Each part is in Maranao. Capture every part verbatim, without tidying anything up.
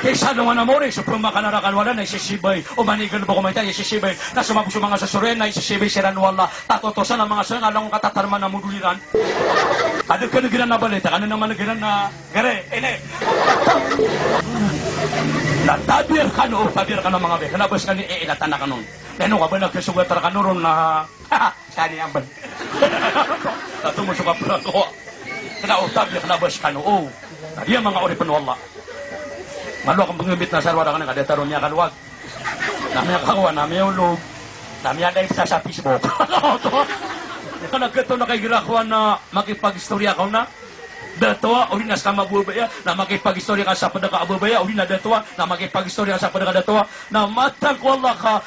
Kisa alongan a maori so pemakan a rakan o Allah na isisibay. Oman i galebek o maita isisibay. Na so mabos o manga sosoroyan na isisibay siran o Allah. Tatotosan a manga sosoroyan a langon katatarman a modol iran. Kada kena giran a balita, kada na mana giran a gare, ini. Na tabiya rekano, tabiya rekano manga bi. Kena ba sekaniyan i ilatan aken on. Na ino ka ba na kesogat rekano ron na Skaniyan ben. Tato mo so kapra ko. Kena o tabiya, kena ba skano o. Na giya manga oripen o Allah. Malo aken pengembit na sarwar aken, kada taro miyakalowag. Na miyakakowa, na miyaolog. Na miyalive sa, sa Facebook. Kena geto na kaigira kowa na makipagistoriya ka na dato a, odi na ska mababaya, na makipagistoriya ka sa ped a ka babaya, odi na dato a, na makipagistoriya ka sa ped a ka dato a. Na matag ko Allah ka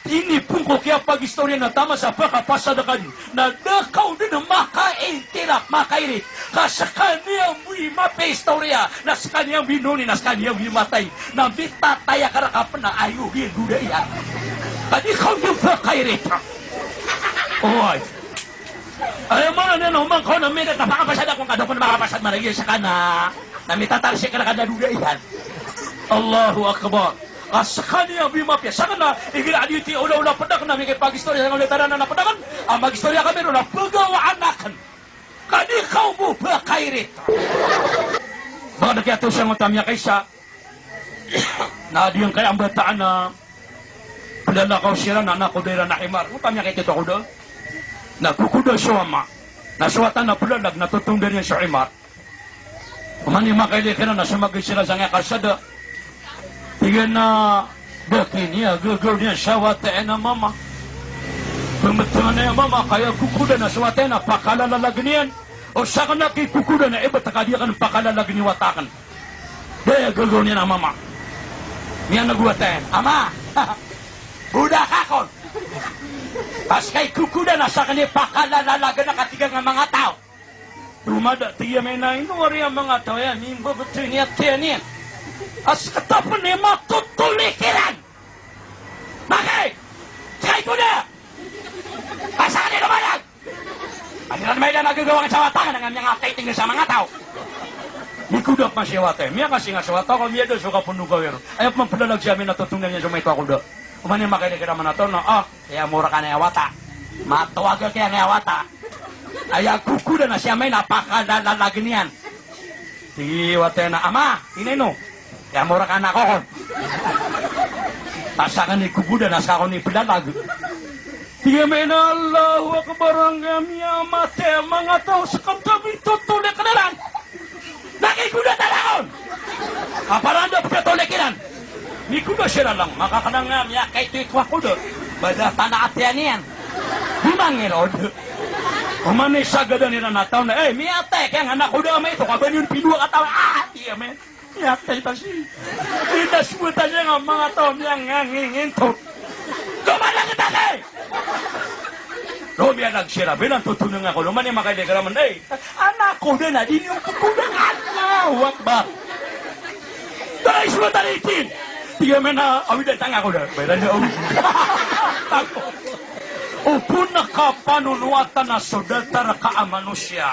Tinipon ko kiyapagistoriya na taman sa pakapasad aken. Na da ka on den makaintirap, makairit. Ka sekaniyan bo i mapiya istoriya, na sekaniyan bo i noni, na sekaniyan bo i matay. Na mitataya ka reka pen a ayo giya goda iyan. Ka di ka on den pakairit. Oway. Aya maana niyan na oman ka on a mirit na pakapasad aken, ka da pen makapasad man a giya sekaniyan. Na mitatalsik reka na goda iyan. Allahu Akbar. Ka sekaniyan bo i mapiya. Sakn na igira a di ti olaola ped aken a mikipagistoriya sa ngoletaran a ped aken a magistoriya kami ron a pegawaan aken. Ka di ka on bo pakairit. Ba da kiyatosa ngota miyakaisa. Na di ngkaya mbataan a pelalakaw siran a nakoda iran a himar. Ngota miyakaitito a koda. Na kokoda so ama. Na so wata na pelalag na totonda niyan so himar. Oman i makailay kiran na somagad siran sangkai a kalsada. Tig iyan a, da kiniya gagaw niyan sa wata iyan a mama. Pembetengan iyan a mama, kaya kokoda na so wata iyan a pakalalalag niyan. O sakn a kikokoda na ibt ka di aken pakalalagen i wata aken. Da aya gagaw niyan a mama. Miyaneg o wata iyan. Ama, bodak akon. Pas kay kokoda na sakn i pakalalagen ka, tig iyan a manga taw. Romada, tig iyan a maina, ino ari a manga taw aya mimbebetoy niyan, tig iyan iyan. A sekatapen i matotolek iran. Makay! Sekay koda! Pasang iyan i romadag! Adi ran maina a gagaw aken sa wata aken a miyangakaiting sa manga taw. Mikoda pman si wata iyan. Miyakasinga so wata ko, miyada so kapoon o gawii ron. Aya pman pelalag si ama na totonda niyan so maito a koda. Oman i makailay kiran a manga taw na, ah, aya mora ka na aya wata. Matowag ka aya wata. Aya kokoda na si ama iyan a pakalalagen iyan. Tig i wata iyan a, ama, ino ino. Aya mora ka na anak ko. Pasang iyan i kokoda na ska kon i pelalag. Tig i ama iyan a, Allahu Akbar, angkaya miyamatay a manga taw, sekatapen i totolek iran. Na kay koda talaga on. Apa ran da pekatolek iran. Mikoda siran lang, makakenang a miyakaito i kowa koda. Bada tana ati iyan iyan. Di mangirod. Oman i sagadan iran a taw na, eh, miyatay kaya nga na koda ama ito, ka ba niyo pinowa ka taw, ah, iya men. Miyatay ta si. Ida sowatan iyan a manga taw a miyanganginginto. Domalang ta kay. Lomiyalag siran, ba inan totonda nga ko, oman i makailay kiran a manga taw. Anak ko den a di niyo kokoda. Allahu Akbar. Dai so taritin. Tig iyan a mena, awidan tanga ko da. Ba iran da awidan. O pn a kapanonowatan a so datar ka a manosiya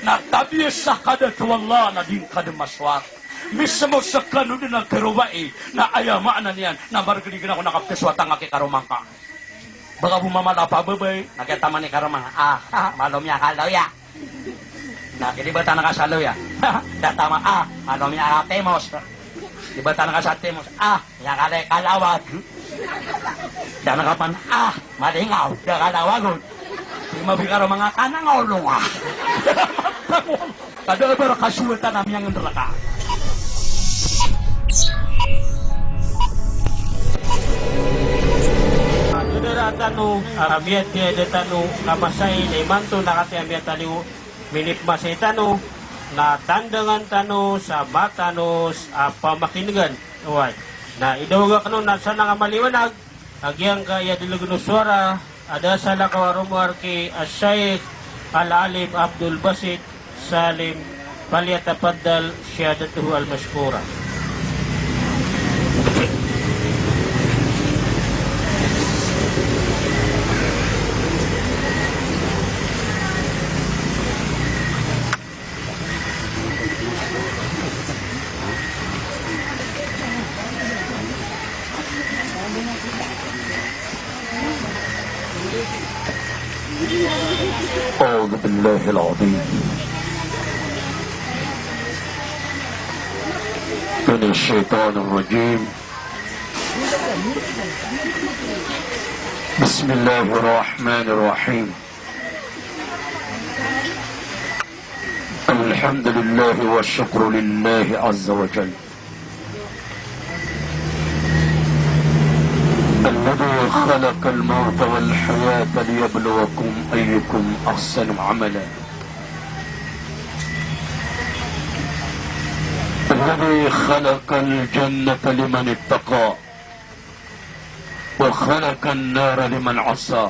na tabiya sa kadato o Allah na di ngka den masowat. Mismo sekano den a karowai na aya maana niyan na margeligen ako na kapita so wata nga ki karoma ngka. Baka bo mamala pa babay, na kiyataman i karoma, ah, malo miyakalaw iya. Na kidibatan ka sa law iya. Da taman, ah, malo miyakatimos. Dibatan ka sa timos, ah, miyakalaw i kalawag. Da na kapan, ah, malingaw, da kalawag on. Di mabikaro manga kanang olong, ah. Kada a ba reka sowatan a miyangendereka. Dodara tano a miyatiyada tano a masai na imanto na katii a miyataliyo, minipmasai tano na tandangan tano sa matanos a pamakinegen. Oway. Na idawag aken on na sana ka maliwanag a giyangkaya delegen o sowara a da salakaw a romowar ki Al-Sheikh Al-Alim Abdul Basit Salim, falyatafaddal shahadatuhu al-mashkura. أعوذ بالله العظيم من الشيطان الرجيم. بسم الله الرحمن الرحيم. الحمد لله والشكر لله عز وجل الذي خلق الموت والحياة ليبلوكم أيكم أحسن عملا. الذي خلق الجنة لمن اتقى وخلق النار لمن عصى.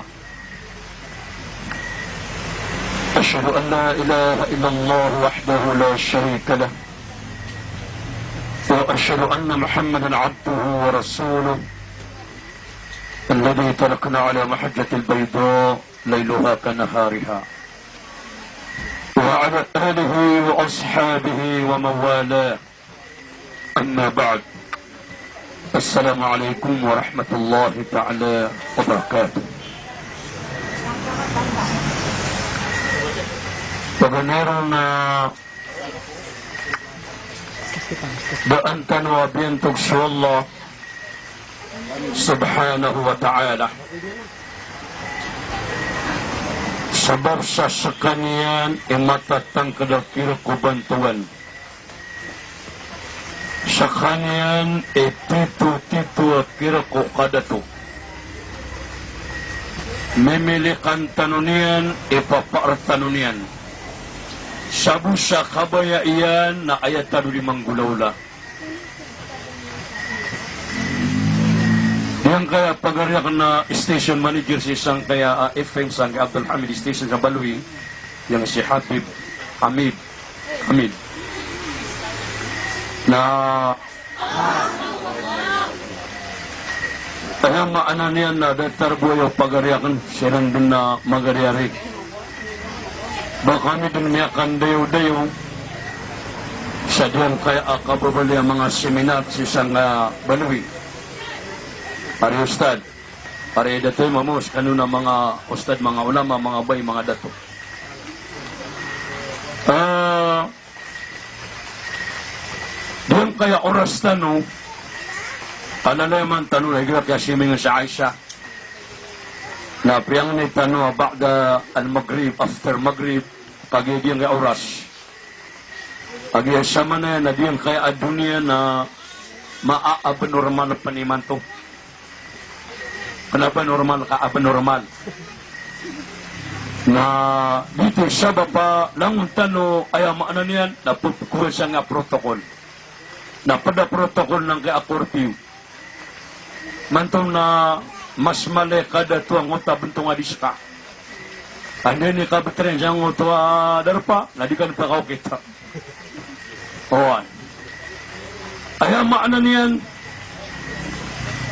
أشهد أن لا إله إلا الله وحده لا شريك له، وأشهد أن محمدا عبده ورسوله الذي تركنا على محجة البيضاء ليلها كنهارها، وعلى آله وأصحابه ومن والاه. أما بعد. السلام عليكم ورحمة الله تعالى وبركاته. Paganay ron na daan tano a biyantog so Allah subhanahu wa ta'ala. Sabap sa skaniyan i matatangkd a kirk o bantogan. Skaniyan i titotito a kirk o kadato. Mimilikan tano niyan, ipapaar tano niyan. Sa bo sa kabaya iyan na aya tano di manggolawla. Giyangkaya pagari akn a station manager sii sangkaya, ah, F M sangkaya Abdul Hamid station sa Baloi, giyangkai si Habib Hamid. Hamid. Na aya maana niyan na datar bo aya pagari akn, siran dn a magari ari. Ba kami dn miyakandayodayo sa giyangkaya a kababaloy a manga seminar sii sangkaya Baloi. Ari ustad, ari dato, imam, o skano na manga ustad, manga ulama, manga bai, manga dato. Ah, Giyangkaya oras tano, alalayaman tano na igira kiyasiming sa Aisha. Na piyangni tano a ba'da al-maghrib, after maghrib, kagiya giyangkaya oras. Kagiya samanaya na giyangkaya a doniya na maa-abnormal pn imanto. Kna ba normal ka abnormal. Na giyoto i sabap a langon tano, aya maana niyan na pphowasa nga protocol. Na pd a protocol na angkaya a curfew. Imanto na mas mala i kadato angkoto a bntonga di ska. Anda ini ka btren sa angkoto a darpa, na di kano pakaokit. Oway. Aya maana niyan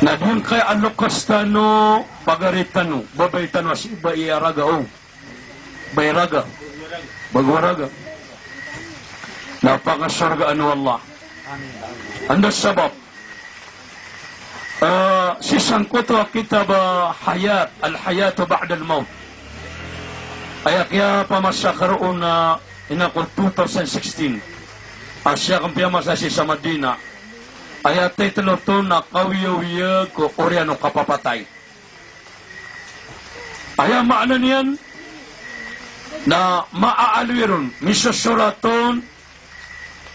na giyangkaya a loks tano, pagari tano, babay tano a si bai a raga, o. Bai raga. Bago a raga. Na pakasorgaan o Allah. Anda sabap? Ah, sii sangkoto a kitab a Hayat, Al-Hayatu Ba'dal Mawt. Aya kiyapamasa ko roo na ina ko two thousand sixteen. A sii akn piyamasa sii sa Madina. Aya title oto na Kawiyawiyag ko Oriyan o Kapapatay. Aya maana niyan na maaaloy ron, misosorat on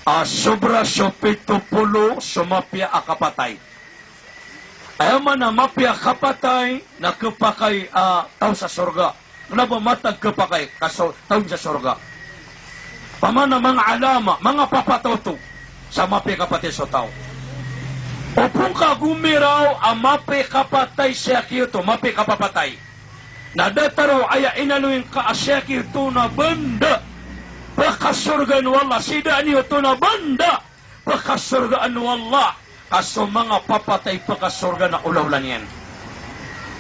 a sobra so pito polo so mapiya a kapatay. Aya maana mapiya a kapatay na khapakay a taw sa sorga. Kna ba matag khapakay ka so-, taw sa sorga. Pamana manga alama, manga papataw oto sa mapiya kapatay so taw. Opama ka gomiraw a mapiya kapatay sii ki oto, mapiya kapapatay. Na datar o aya inaloy ngka a sii ki oto na banda pakasorgaan o Allah, sii daan i oto na banda pakasorgaan o Allah, ka so manga papatay pakasorgaan na olaola niyan.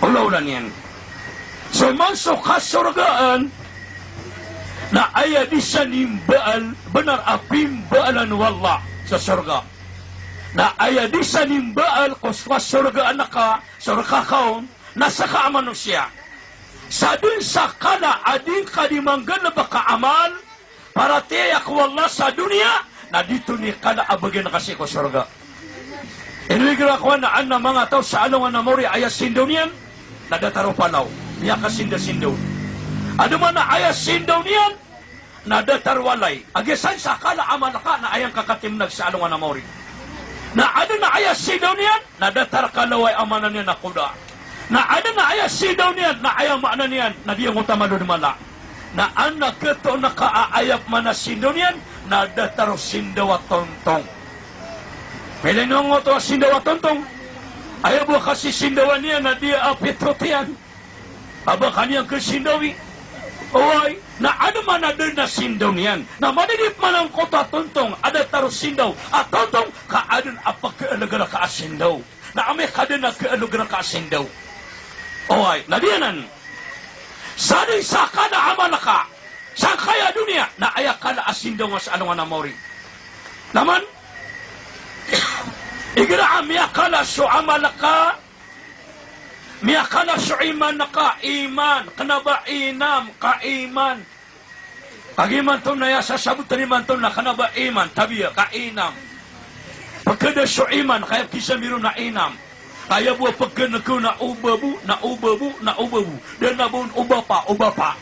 Olaola niyan. So man so kasorgaan na aya di sa nimbaal, bnar a pimbaalan o Allah sa sorga. Na aya di sa nimbaal ko kasorgaan ka, so rka ka on, na ska a manosiya. Sa dn sa kala a di ngka di manggalbk a amal, paratiyaya ko Allah sa doniya, na di toni kala a bgan ka sii ko sorga. Ino igira kowan a adn a manga taw sa alongan a maori a aya sindaw niyan na datar o palaw, miyakasindasindaw. Adn man a aya sindaw niyan na datar o walay. Agiya san sa kala a amal ka na aya ngka katimnag sa alongan a maori. Na adn a aya sindaw niyan na datar kala o aya maana niyan na koda. Na adn a aya sindaw niyan na aya maana niyan na di ngka oto malood mala. Na adn a katoon ka a aya pman a sindaw niyan na datar o sindaw a tontong. Pila ino ngka oto a sindaw a tontong? Aya bo a kasisindawan iyan na di a pitotiyan. A ba ka niyan kasindawi. Oway, na adn man a da dn a sindaw niyan. Na madidi pman angkoto a tontong a datar o sindaw a tontong ka adn a pkaalg rka a sindaw. Na amay ka dn a kaalg rka a sindaw. Oway, na di anan. Sa dn sa kala a amal ka sangkaya doniya, na aya kala a sindaw nga sa alongan a maori. Na man, igira a miyakala so amal ka, miyakala so iman ka, iman, kna ba inam, ka iman. Kagiya imanto na aya sasabotn imanto na kna ba iman, tabiya, ka inam. Pkada so iman, ka aya pizambi ron na inam. Ka aya bo a pkhan'g ko na oba bo, na oba bo, na oba bo. Da a ba on oba pa, oba pa.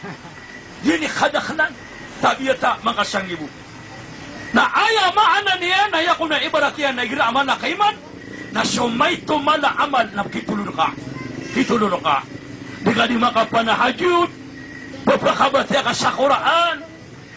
Giya i kadaklan. Tabiya ta makasangibo. Na aya maana niyan na aya kon a ibarat iyan na igira a amal ka iman, na so maito mala a amal na pkitolod ka. Pkitolod ka. Di ka di makapanahajud, pphakabatiya ka sa Qur'an,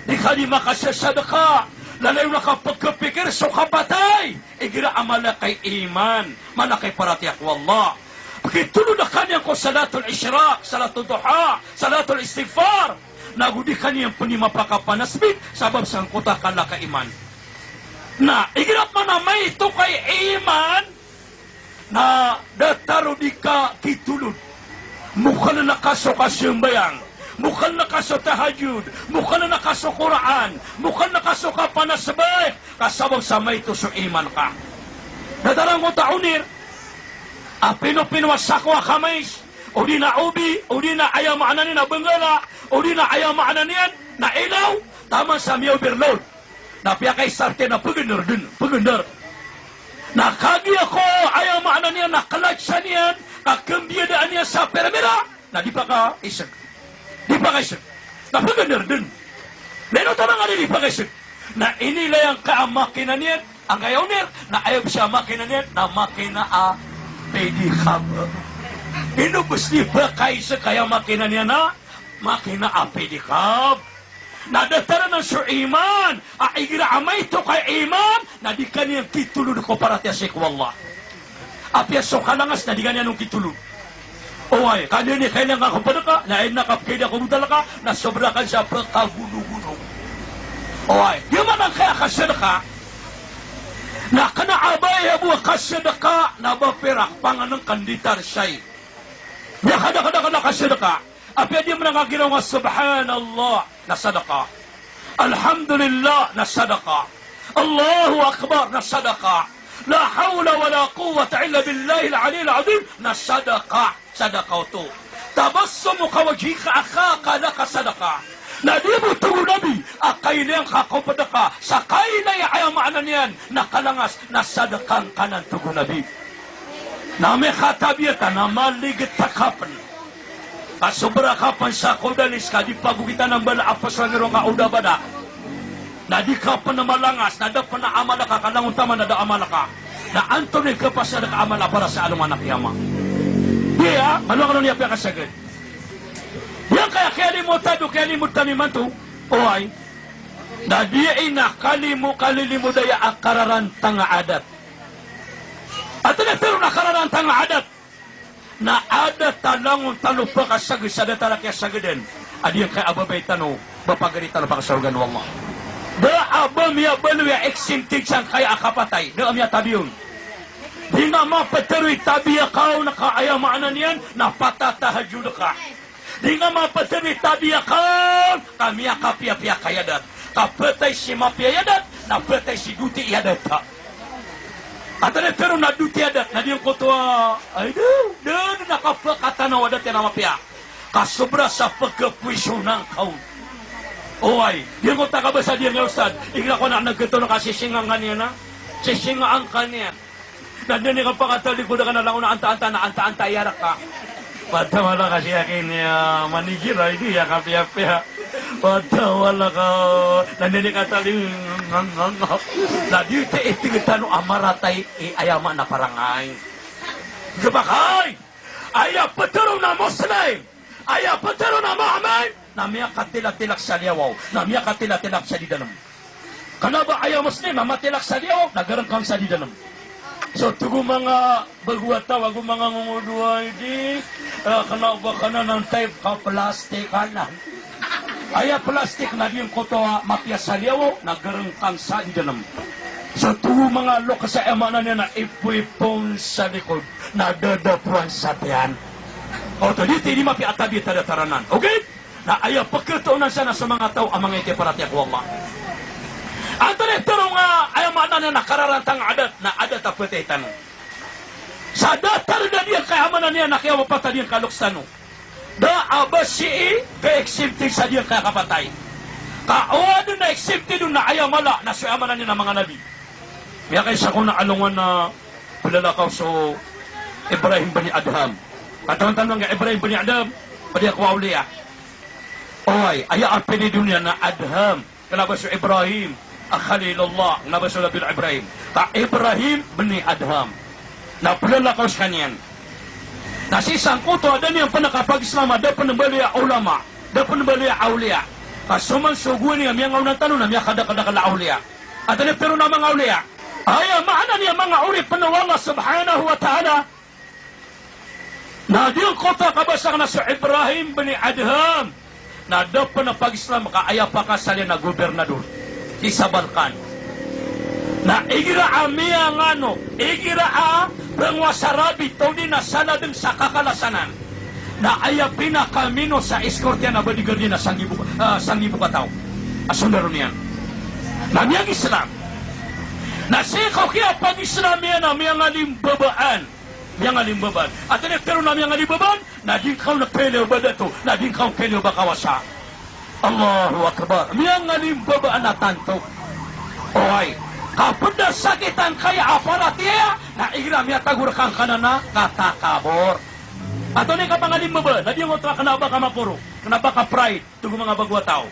di ka di makasasadka, lalayon ka pkhapikir so kapatay. Igira a mala ka i iman, mala ka i paratiyaya ko Allah. Pkitolod ka niyan ko salatul ishraq, salatul duha, salatul istighfar. Nago di ka niyan pn i mapakapanasbih, sabap sangkoto a kala ka iman. Na, igira pman a maito ka i iman, na datar o di ka kitolod. Mokhaln ka so kasambayang, mokhaln ka so tahajud, mokhaln ka so Qur'an, mokhaln ka so kapanasbih, ka sabap sa maito so iman ka. Datar angkoto a onir a pinopino a sako a kamais, odi na obi, odi na aya maana niyan na banggala, odi na aya maana niyan na ilaw, taman sa miya-overload. Na piyakaisar tiyan na pagndar dn, pagndar. Na kagiya ko aya maana niyan na clutch iyan, ka kambiyadaan iyan sa permira, na di pakaisg. Di pakaisg. Na pagndar dn. Na ino taman a di pakaisg? Na inilay angkaya a makina niyan, angkaya onir, na aya bs a makina niyan na makina a pedicab. Ino bs di pakaisg aya makina niyan na makina a pedicab? Na datar anan so iman, a igira a maito ka i iman, na di ka niyan kitolod ko paratiyaya sii ko Allah. Apiya so kalangas na di ka niyan on kitolod. Oway, ka dn i kailangan ka ko pd ka, na aya na kapkhaida ko btad ka, na sobra ka sa pkagonogono. Oway, di man angkaya kasadka. Na kna a ba aya bo a kasadka, na ba pirak pangnngkn di tarsay. Aya kadakadakl a kasadka. Apiya di man angka giraw nga subhanallah, na sadka. Alhamdulillah, na sadka. Allahu Akbar, na sadka. La hawla wala quwwata illa billahil aliyyil azim, na sadka. Sadka oto. Tabassumuka wajhika akhaka laka sadka. Na di bo, tig o Nabi, a kailay angka ko pd ka sa kailay a aya maana niyan na kalangas, na sadka angka nan, tig o Nabi. Na amay ka tabiya ta na maligit ka pn. Ka sobra ka pn sa kodanis ka di pagokitan a mbala a psangiro ka o da bada. Na di ka pn malangas, na da pn a amal ka, ka langon taman a da amal ka. Na antonaa i kapasad ka amal a para sa alongan a kiyama? Di aya, alongan a piyakasagad. Giyangkaya kiyalimod tano, kiyalimod tano imanto. Oway. Na di aya na kalimo, kalilimod aya a kararantang a adat. Antonaa i tharoon a kararantang a adat? Na adat a langon tano pakasagad sa datar a kiyasagadan a giyangkaya a babay tano, ba pagari tano pakasorgaan o Allah. Da a ba miyabaloy a exempted sangkaya a kapatay, da a miyatabi on. Di nga maptharo i tabiya ka on ka aya maana niyan na patatahajud ka. Di nga maptharo i tabiya ka on ka miyakapiyapiya ka i adat. Ka pthay si mapiya i adat, na pthay si doti i adat. Antaa i tharoon a doti i adat, na giyangkoto a, ay, da, da, da, na kapkatanaw a adat iyan a mapiya. Kasobra sa pkhapoisonan ka on. Oway, giyangkoto a kabasa dn iyan a ustad. Igira ko na nagtoon ka, sisingaan ka niyan a. Sisingaan ka niyan. Na da niyan kapakatalikod ka na langon a antaa-antaa, na antaa-antaa i rk ka. Patawala ka siya kini a manigira ini a kapiyapiya. Patawala ka. Na da niyan katali. Na di ti itig tano a maratay i aya maana parangay. Gabakay. Aya ptharoon a Muslim, aya ptharoon a Mu'min, na miyakatilatilak sa liyawaw, na miyakatilatilak sa didanem. Kna ba aya Muslim na matilak sa liyawaw, na garngkang sa didanem. So, tig o manga bago a taw, ago manga ngongodoay di, ah, kna ba kna nan tayb ka plastik anan. Aya plastik na giyangkoto a mapiya sa liyawaw, na garngkang sa didanem. So, tig o manga loks a aya maana niyan na ipoipon sa likod, na dadapoan sa tiyan. Oto, di ti di mapiya a tabiat a datar anan. Okay? Na aya pkhatoonan san na so manga taw a manga ikiparatiyaya ko Allah. Antonaa i tharoon a aya maana niyan na kararantang a adat, na adat a phatay tano. Sa datar a da giyangkaya aya maana niyan na kiyawapat a giyangkaya loks tano. Da a ba sii ka-exempted sa giyangkaya kapatay. Ka o adn a exempted on na aya mala na so aya maana niyan na manga nabi. Miyakaisa ko na alongan a plalakaw so Ibrahim bni Adham. Katawan tano angkai a Ibrahim bni Adham, pd iyan ko awliya. Oway, aya apelido niyan na Adham. Kna ba so Ibrahim a Khalilullah, kna ba so Nabi Ibrahim. Ka Ibrahim bni Adham. Na plalakaw skaniyan. Na sii sangkoto a da niyan pn kapag-Islam a da pn mbaloy a ulama, da pn mbaloy a awliya. Ka so man so gowani a miyangaoona tano na miyakadakdakl a awliya. Antonaa i tharoon a manga awliya? Aya maana niyan manga oripn o Allah subhanahu wa ta'ala. Na giyangkoto a kabasa akn a so Ibrahim bni Adham na da pn pag-Islam ka aya pakasal iyan na gobernador sii sa Balkan. Na igira a miyangano, igira a pngowasa rabi, odi na saladn sa kakalasanan, na aya pinakamino sa escort iyan a bodyguard iyan na sanggibo, ah, sanggibo kataw a sondaro niyan. Na miyag-Islam. Na sii ko kiyapag-Islam iyan na miyangalimbabaan. Miyangalimbabaan. Antonaa i tharoon a miyangalimbabaan? Na di ngka on kailay o ba dato, na di ngka on kailay o ba kawasa. Allahu Akbar. Miyangalimbabaan a tanto. Oway. Ka pd a sakitan ka aya a paratiyaya, na igira a miyatago rka angkanan a katakabor. Antonaa i kapangalimbabaan? Na di ngka on kna ba ka maporo, kna ba ka pride. Tig o manga bago a taw.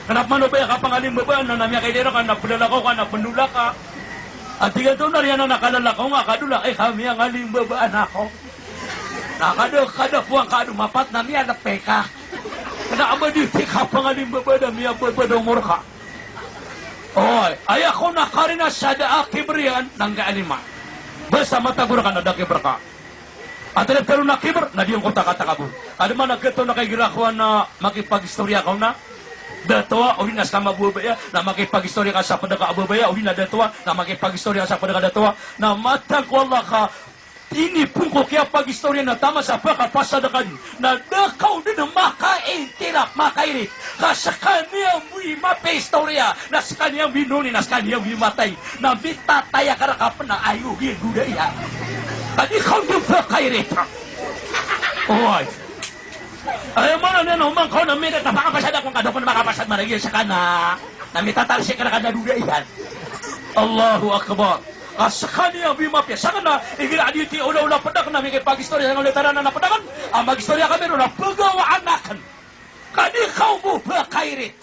Kna pman o ba aya kapangalimbabaan na, na miyakailay rka na plalakaw ka na pndola ka. Antaa i tig iyan oto na riyan a kalalakaw nga, kadola, ay ka miyangalimbabaan ako. Na kada, kada poon ka domapat na miyalapay ka. Kna a ba di ti kapangalimbabaan a miyababad a omor ka. Oy, aya kon a karina sa da a kibr iyan na ngka a lima. Basta matago rka na da a kibr ka. Antaa i tharoon a kibr, na giyangkoto a katakabor. Adn man a khatoon ka igira ko a na makipag-istorya ka on a dato a, odi na ska mababaya, na makipag-istorya ka sa pd ka a babaya, odi na dato a, na makipag-istorya ka sa pd ka a dato a, na matag ko Allah ka, inipon ko kiyapag-istorya na taman sa pkapasad ka dn, na da ka on dn makaintirap, makairit. Ka skaniyan bo i mapiya i istorya, na skaniyan bo i noni, na skaniyan bo i matay. Na mitataya ka rka pn a ayogi a doda iyan. Ka di ka on dn pkairit. Oway. Aya maana niyan na oman ka on a mirit na pakapasad ako, ka da pn makapasad man a giya skaniyan. Na mitatalsik rka na doda iyan. Allahu Akbar. Ka skaniyan bo i mapiya. Sakn na igira a di ti olaola pd akn a mikipag-istorya sa ngka, olitaran a pd akn a mag-istorya kami ron a pagawaan akn. Ka di ka on bo pkairit.